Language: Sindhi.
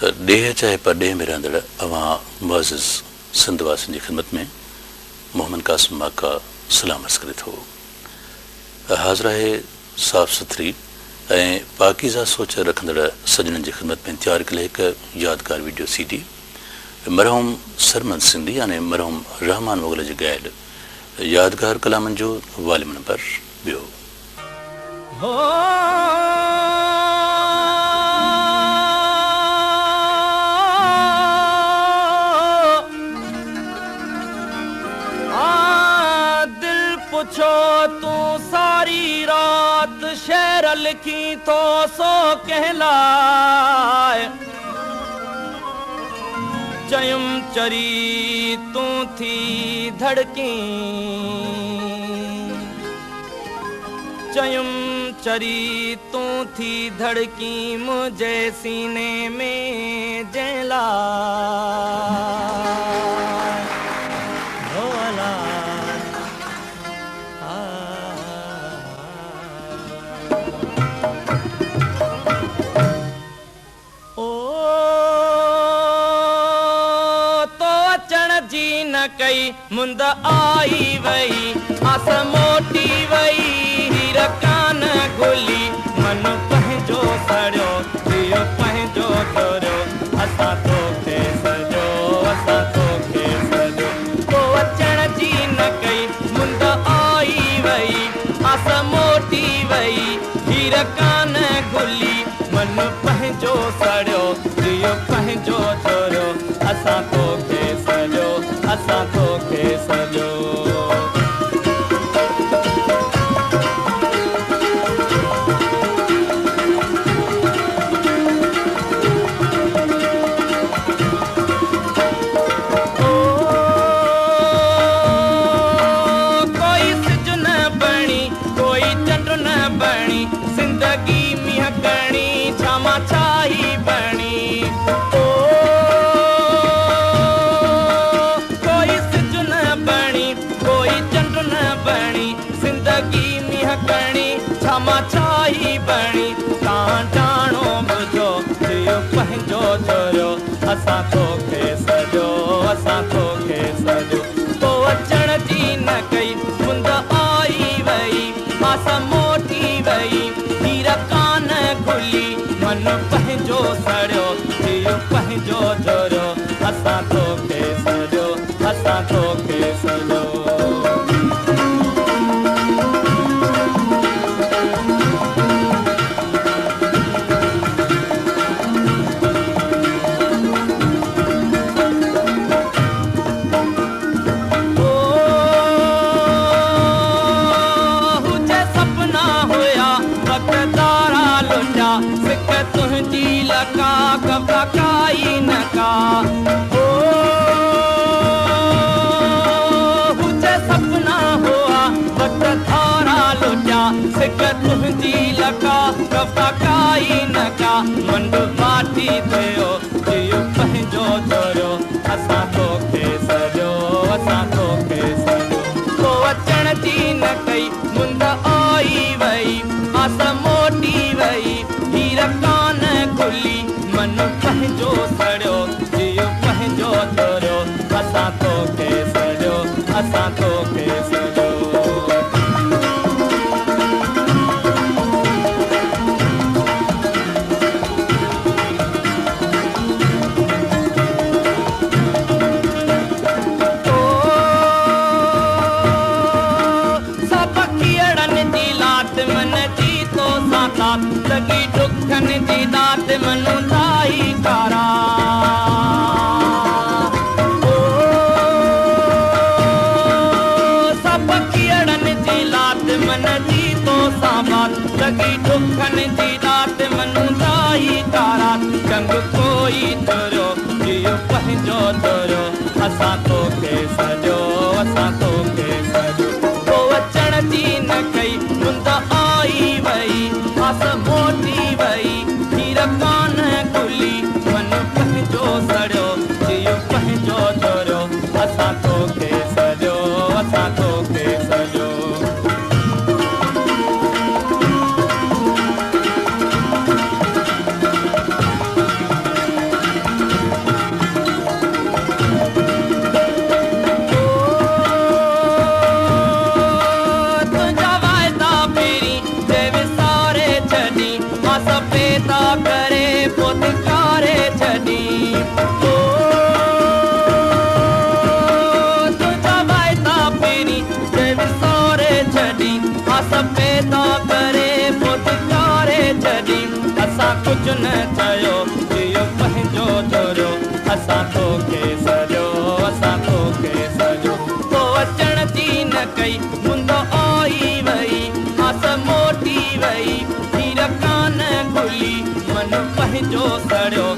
ڏيهه چاهي پرڏيهه ۾ رهندڙ اوهان معزز سنڌ واسين جي خدمت ۾ محمد قاسم ماڪا سلام عرض ڪري ٿو. حاضر آهي صاف سٿري ۽ پاڪيزه سوچ رکندڙ سڄڻن جي خدمت ۾ تيار ڪيل هڪ يادگار وڊيو سي ڊي مرحوم سرمد سنڌي يعني مرحوم رحمان مغل جي ڳايل يادگار ڪلامن جو واليم نمبر ٻيو. دل پڇيو تون ساري رات شعر لکين ٿو سو ڪنهن لاء؟ چيم چري تون ٿي ڌڙڪين. چيم چري تون ٿي ڌڙڪين منهنجي سيني ۾ جنهن لاء هو الا او تو اچڻ جي نه ڪئي مند آئي وئي آس موٽي وئي هير ڪانه گهلي من پنهنجو سڙيو جيءُ پنهنجو چوريو اسان توکي سڏيو اسان توکي سڏيو تو اچڻ جي نه ڪئي مند آئي وئي آس موٽي وئي هير ڪانه گهلي من پنهنجو سڙيو جيءُ پنهنجو چوريو اسان توکي سڏيو اسان توکي سڏيو. او ڪوئي سج نه بڻي ڪوئي چنڊ نه بڻي زندگي مينهن ڪڻي ڇا مان ڇا ئي بڻي او ڪوئي سج نه بڻي ڪوئي چنڊ نه بڻي زندگي مينهن ڪڻي ڇا مان ڇا ئي بڻي تان ڄاڻو ٻجهو جيءُ پنهنجو چوريو اسان توکي سڏيو اسان توکي سڏيو تو اچڻ جي نه ڪئي مند آئي وئي آس موٽي وئي هير ڪانه گهلي من پنهنجو سڙيو جيءُ پنهنجو چوريو اسان توکي سڏيو اسان توکي سڏيو. او هجي سپنا هيا وقت تارا لٽيا سڪ تنهنجي لڪا ڪوتا ڪائي نه ڪا او هجي سپنا هئا وقت تارا لٽيا سڪ تنهنجي لڪا ڪوتا ڪائي نه ڪا منڊ ماٺي ٿيو جيءُ پنهنجو چوريو اسان توکي سڏيو اسان توکي سڏيو تو اچڻ جي نه ڪئي مند آئي وئي آس موٽي وئي هير ڪانه گهلي من پنهنجو سڙيو جيءُ پنهنجو چوريو اسان توکي سڏيو اسان توکي سڏيو. او سڀ کيئڙن جي لات من جي تو سان تات لڳي ڏکن جي ڏات من دائي ڪارا او سڀ کيئڙن جي لات من جي تو سان بات لڳي ڏکن جي ڏات من دائي ڪارا چنگ ڪوئي چوريو جيءُ پنهنجو چوريو اسان توکي سڏيو اسان توکي سڏيو تو اچڻ جي نه ڪئي مند آئي وئي آس موٽي وئي هير ڪانه گهلي من پنهنجو سڙيو جيءُ پنهنجو چوريو اسان توکي سڏيو اسان توکي سڏيو. ڪانه چيو، جيءُ پنهنجو جهوريو، اسان توکي سڏيو، اسان توکي سڏيو. تو اچڻ جي نه ڪئي، مند آئي وئي، آس موٽي وئي، هير ڪانه گهلي، من پنهنجو سڙيو،